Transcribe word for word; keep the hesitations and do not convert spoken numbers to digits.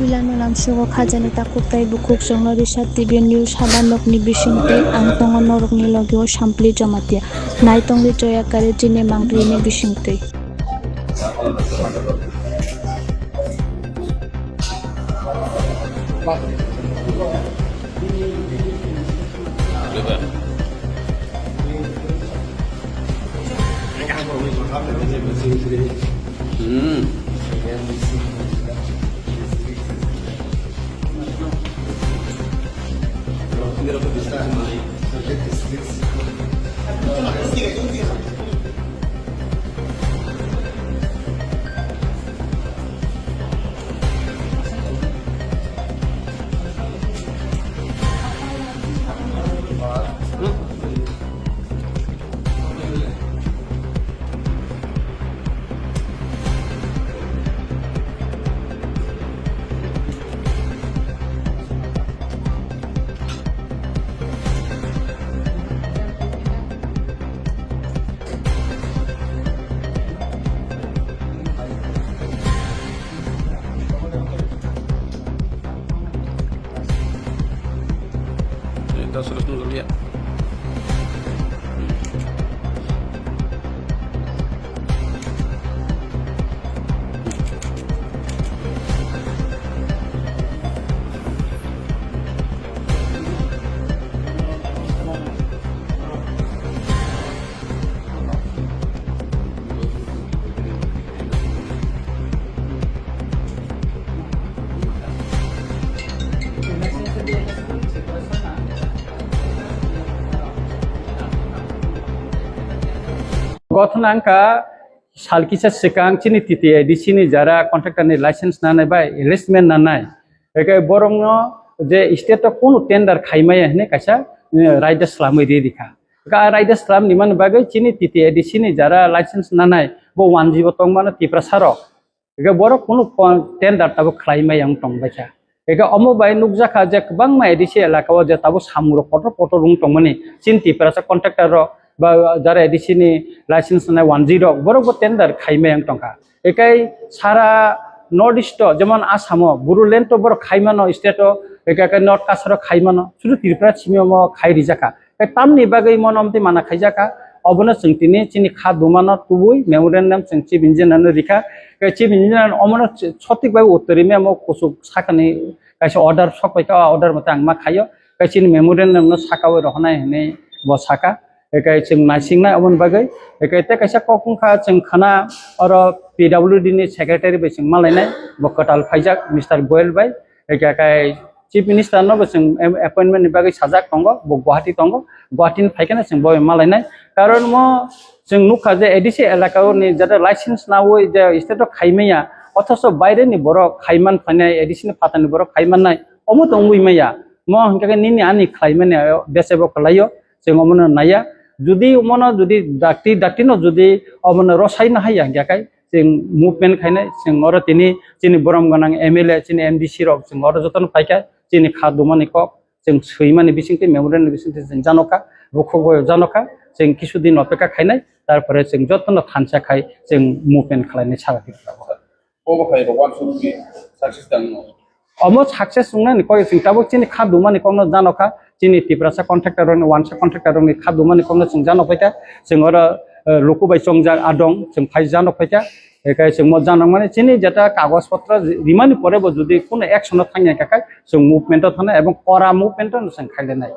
Puilano lamsogo khajani takhuk tei bukhuk chwngno Risha T V News haba nokni bisingtwi ang tongo norokni logio Sampli Jamatia. Naitongdi Joya Kare chini mangpili bisingtwi. Dos terus dulu ya. Gothona wngkha sal kisa swkang chini T T A D C ni jara contractor ni license nanai bai arrangement nanai. Eke borokno je state o kunu tender khaimaya hinwi kaisa, eh, raida slamwi ri rikha. Eke a raida slam ni mani bagwi chini T T A D C ni jara license nanai bo wanji bo tongmano Tiprasa rok. Eke borok kunu kon-, tender tabuk khlaimaya wng tongbaikha. Eke omo bai nukjakha je kwbangma A D C elaka o je tabuk samung rok kotor kotor wng tongmani chini Tiprasa contractor rok ba jara A D C ni license nanai wanji rok borok bo tender khaimaya wng tongkha. Ekai sara North East o, jemon Assam o, Bodoland o borok khai mano, state o, ekai, ekai North Cachar o khai mano, sudu Tripura simi omo khai rijak kha. Ekai tamni bagwi mono omtwi mana khaijak kha, obono chwng tini chini kha dumano tubui memorandum chwng Chief Engineer no rikha. Ekai Chief Engineer omono sothik bai uttor rimwi omo kuchuk sakani kaisa order sok paikha, o order mote ang ma khaio. Ekai chini memorandum no sakawi rohonai hinwi bo saka. Ekai chwng naisingnai oboni bagwi. Ekai tei kaisa kok wngkha chwng khana oro P W D ni secretary bai chwng malainai, bo kwtal phaijak Mister Goel bai. Ekai kai Chief Minister no bo chwng em-, appointment ni bagwi sajak tongo, bo Guwahati tongo. Guwahati ni phaikhe no chwng bo bai malainai. Karon mo chwng nukha je A D C elaka ni jata license nawi je state o khaimaya, othoso baire ni borok khaiman phainai, A D C ni phatar ni borok khaiman nai, omo to wngwi maya. Mo hwnkhe nini ani khlaimani bese bo kwlaio. Chwng omono naiya. Judi omono judi dakti, dakti no judi omono rwsai no haiya hwnkhe kai chwng movement khainai, chwng oro tini chini borom gwnang M L A, chini M D C rok chwng oro jotono phaikha, chini kha dumani kok chwng swimani bisingtwi, memorandum ni bisingtwi chwng janokha, bukhuk bai janokha, chwng kisu din opekha khainai, tarpore chwng jotono thansa khai chwng movement khlainai sara Tripura o. Obo hai rok uansukni success tangno. Omo success wngnani kok chwng tabuk chini kha dumani kokno janokha, chini Tiprasa contractor rokni, wansa contractor rokni kha dumani kokno chwng janok phaikha, chwng oro, eh, luku bai chongjak adong, chwng phai janok phaikha, ekai chwng mo janok mani chini jeta kagoj potro rimani pore bo judi kuno action o thangya kha khai chwng movement o thana ebong kora movement o chwng khailenai.